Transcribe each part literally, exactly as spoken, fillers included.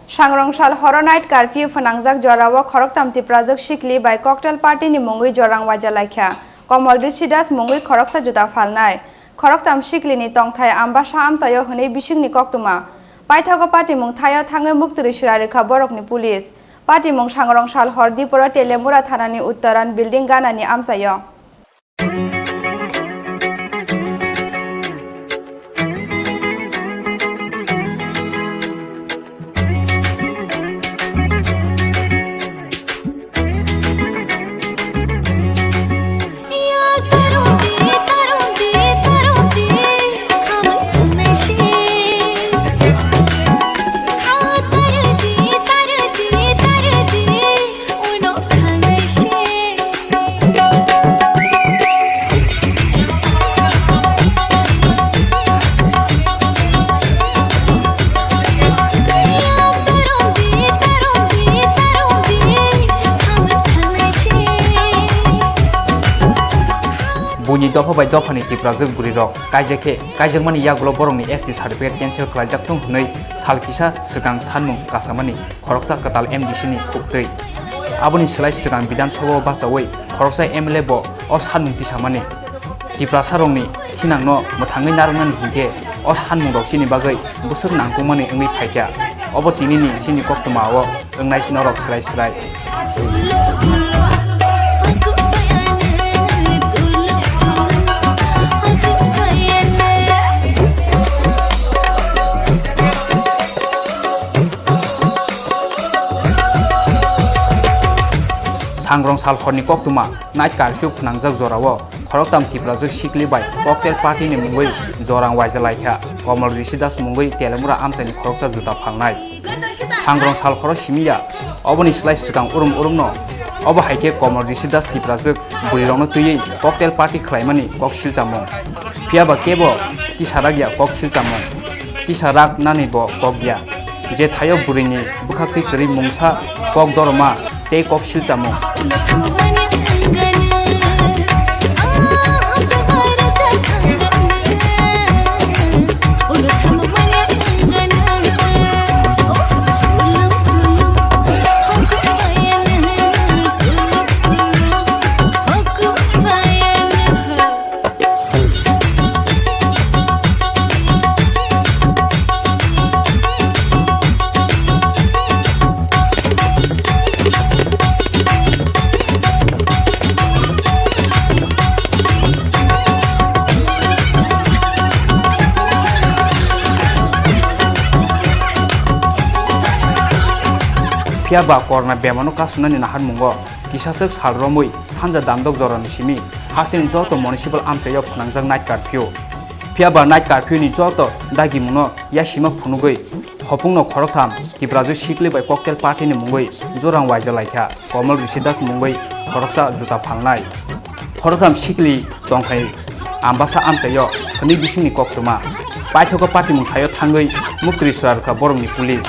Sangrong sal horo night curfew phwnangjak jorao khoroktham Tiprajwk sikli bai cocktail party ni mungwi jorang waijalaikha. Komol Rishi Das mungwi khoroksa juta phalnai. Khoroktham sikli ni tongthai Ambasa amchaio hwnwi bisingni koktwma. Paithago patimung thaio thangwi muktwrwi swrai rwkha borokni police. Patimung Sangrong sal hor diporo Telemura thanani Uttaran building ganani amchaio. Buini dopha bai dophani Tiprajwk bwrwirok kaijak khe kaijakmani yagulo borokni S T certificate cancel khlaijak thung hwnwi sal kisa swkang sanmung kasamani khoroksa kwtal M D C ni khuktwi. Aboni slai swkang Bidhan Sabha o bachaui khoroksa M L A bo o sanmung tisamani. Tiprasarokni thinangno mwthangwi narwknani hinkhe o sanmungrok chini bagwi bwswk nangkukmani wngwi phaikha. Obo tinini chini koktwma o wngnai norok swrai swrai. Sangrong sal horni koktwma night curfew phwnangjak jorao khoroktham Tiprajwk sikli bai cocktail party ni mungwi jorang waijalaikha. Komol Rishi Das mungwi Telemura amchaini khoroksa juta phalnai. Sangrong sal horo simiya, oboni slai swkang urum urumno. Obo hai khe Komol Rishi Das Tiprajwk bwrwirokno twiwi cocktail party khlaimani kok silchamung. Phiya ba kebo tisa rak ya kok silchamung. Tisa rak nani bo kok ya. Je thaio bwrwini bwkhaktwi kwrwi mungsa kok dorma tei kok silchamung. Phiya ba corona bemano kasunani naharmungo kisaswk sal romwi sanja damdok jorani simi hasteni joto municipal amchaio phwnangjak night curfew. Phiya ba night curfew ni joto dagimungno yasima phunugwi hopungno khoroktham Tiprajwk sikli bai cocktail party ni mungwi jorang waijalaikha. Komol Rishi Das mungwi khoroksa juta phalnai. Khoroktham sikli tongthai Ambasa amchaio hwnwi bisingni koktwma. Paithago patimung thaio thangwi muktwrwi swrai rwkha borokni police.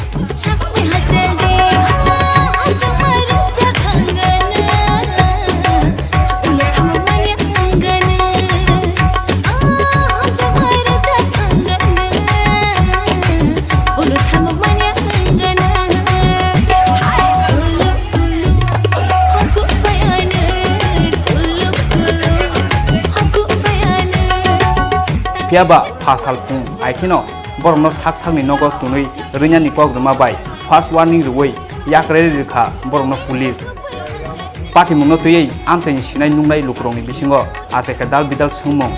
Phiya ba pha sal phung ai kheno borokno sak sakni nogo twnwi rwinani kok rwma bai first warning rwui yakrari rwkha borokno police. Patimungno twiwi amchaini sinai nungnai lukurokni bisingo achai khe dal bidal swngmung.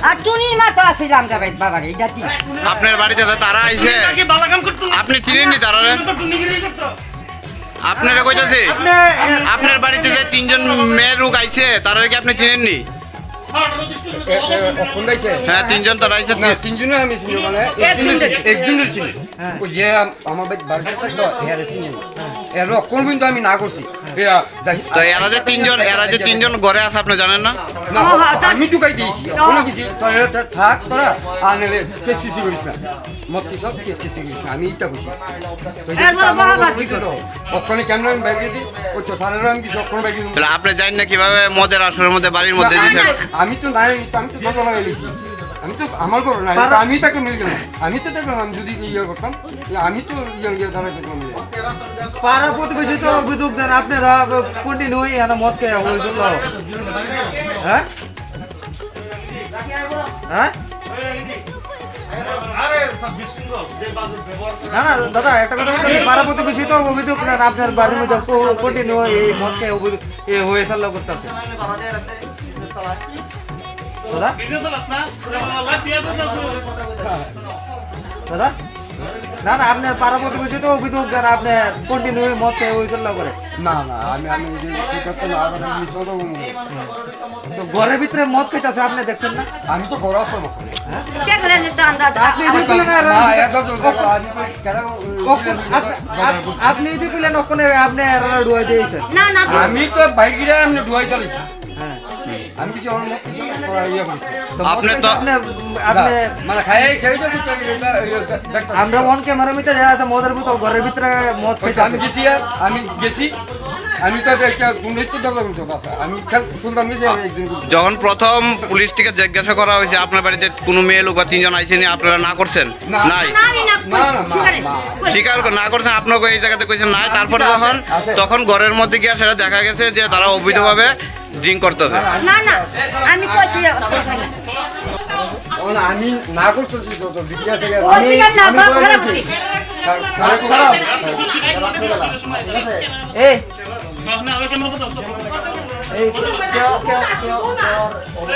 আর টুনির মা তো আছিল আমরার বাড়িত, বাবা রে, এটা কি? আপনার বাড়িতে তো তারা আইছে। আপনি চিনেননি তারারে? আপনারে কইতাছি। আপনার বাড়িতে যে তিনজন মেয়ে লোক আইছে, তারারে কি আপনি চিনেননি? এ, এ, কোন আইছে? হ্যাঁ, তিনজন তারা আইছে। না, তিনজনে আমি চিনি, মানে, এ, একজনরে তিনজন। একজনরে চিনি। হ্যাঁ। ওই যে আম-, আমার বাড়ি, বাড়িতে থাকতো, এরা চিনি না। এরা কোনোদিন তো আমি না করছি। এরা যাই- তো এরা যে তিনজন, এরা যে তিনজন ঘরে আছে, আপনি জানেন না? না, ও, হ্যাঁ, জানি। আমি ঢুকাই দিয়েছি। ও। কোনো কিছু, তো এরা তো থাক তোরা, আর নাহলে কেস কিছু করিস না। মত কি সব কেস কিছু করিস না, আমি এটা বুঝি। তো এই এর মধ্যে বাবা বাবা ঠিক আছে। ওখানে ক্যামেরা আমি বাইরে দিই, ওই তো স্যারেরা আমি কিছু ওখানে বাইরে দিই। তাহলে আপনি জানেন না কিভাবে মদের আসরের মধ্যে বাড়ির মধ্যে না, দিয়েছেন? আমি তো নাই, আমি তো দরজা লাগাই দিয়েছি। আমি তো আমার ঘর না, পাড়া- আমি তাকে মিল গেলাম। আমি তো দেখলাম, আমি যদি ইয়ে করতাম, আমি তো ইয়ে, ইয়ে দাঁড়াই থাকলাম। পাড়া প্রতিবেশী তো অভিযোগ দেন, আপনারা কন্টিনিউ এখানে মদ খেয়ে হইচল্লা। হ্যাঁ? হ্যাঁ? না, না, দাদা, একটা কথা বলতে পারি, পাড়া প্রতিবেশী তো অভিযোগ দেন, আপনার বাড়ির মধ্যে কন্টিনিউ এই মদ খেয়ে অভিযোগ, এ, হইচল্লা করতেছে। দাদা? দাদা? না, না, আপনার পাড়া প্রতিবেশী তো অভিযোগ দেন, আপনি কন্টিনিউ মদ খেয়ে হইচল্লা করে। না, না, আমি, আমি ওই যে, ওই কথা না, আমি মিছা কথা বলবো। তো ঘরের ভিতরে মদ খাইতেছে, আপনি দেখছেন না? আমি তো ঘরে আসলাম ওখানে। দেখলেন তো আমরা তো আপনি দেখলেন আর না, একদম চলবে। আমি তো কেন, ও, আপ-, আপ-, আপনি যদি বললেন ওখানে আপনি এরা ডুবাই দিয়েছেন। না, না, আমি তো বাইক দিয়ে এমনি ডুবাই চালিয়েছি। হ্যাঁ। আমি কিছু আমার মত কিছু করা ইয়ে করিস না। তো আপনি মদ তো খাইছে আপনি, আপনি না, মানে খাই এই ছেড়ে দিতে আমি এটা, ইয়ে, দেখতাম। আমরা অন ক্যামেরা মিতে দেখা যাচ্ছে মদের বোতল ঘরের ভিতরে মদ ওই তো আমি খাইছে। গেছি আর, আমি গেছি, আমি তো একটা পুনরায় তো দরজা খুলতে পারছি। আমি খেল খুলতাম গেছি, আমি একদিন খুলতাম। যখন প্রথম পুলিশ থেকে জিজ্ঞাসা করা হয়েছে, "আপনার বাড়িতে কোনো মেয়ে লোক বা তিনজন আইসেনি?" আপনারা না করছেন? না। নাই। না, আমি না না, করছি, না, না, ঠিক আছে। না। স্বীকার করে না করছেন, আপনাকে এই জায়গাতে কইছেন নাই। তারপরে আছে, যখন, আছে। তখন ঘরের মধ্যে গিয়ে সেটা দেখা গেছে যে তারা অবৈধভাবে ড্রিঙ্ক করতেছে। না, না, আমি কইছি, ও না, আমি না করতেছি তো, তো বিক্রি আছে, ও আমি, ঠিক আছে, না, আমি বাপ করে খারাপ গেছি। নেই। খারাপ, খারাপ, খারাপ। এই, এই, কেউ, কেউ, কেউ,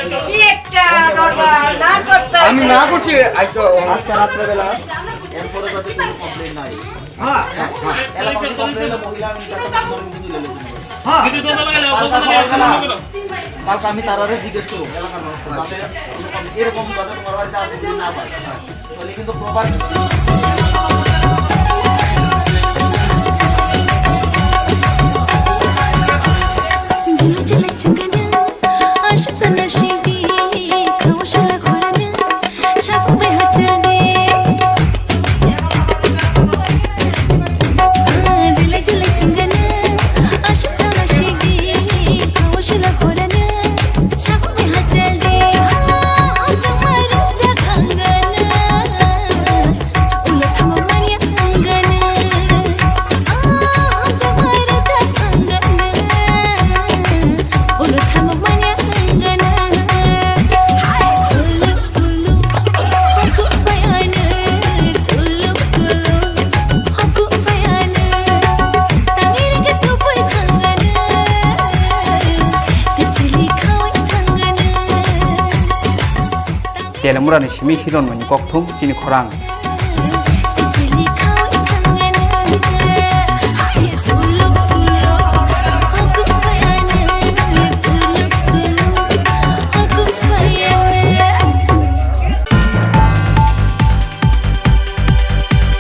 কেউ, কি একটা দরবার, না করতে আমি না করছি, আজ তো আজকে রাত্রেবেলা এরপরে যাতে কোনো কমপ্লেন নাই। হ্যাঁ, হ্যাঁ। এলাকার কমপ্লেন হলে মহিলা আমি তাকে ফোন করে কিন্তু নিয়ে যেতে পারি। হ্যাঁ। কালকে সকালবেলা, কালকে আমি তারারে জিজ্ঞেস করবো এলাকার মানুষ, যাতে এরকম, এরকম যাতে তোমার বাড়িতে আর যদি না পায়, তাহলে কিন্তু proper Telemurani simi Hiron mani kokthum chini khorang.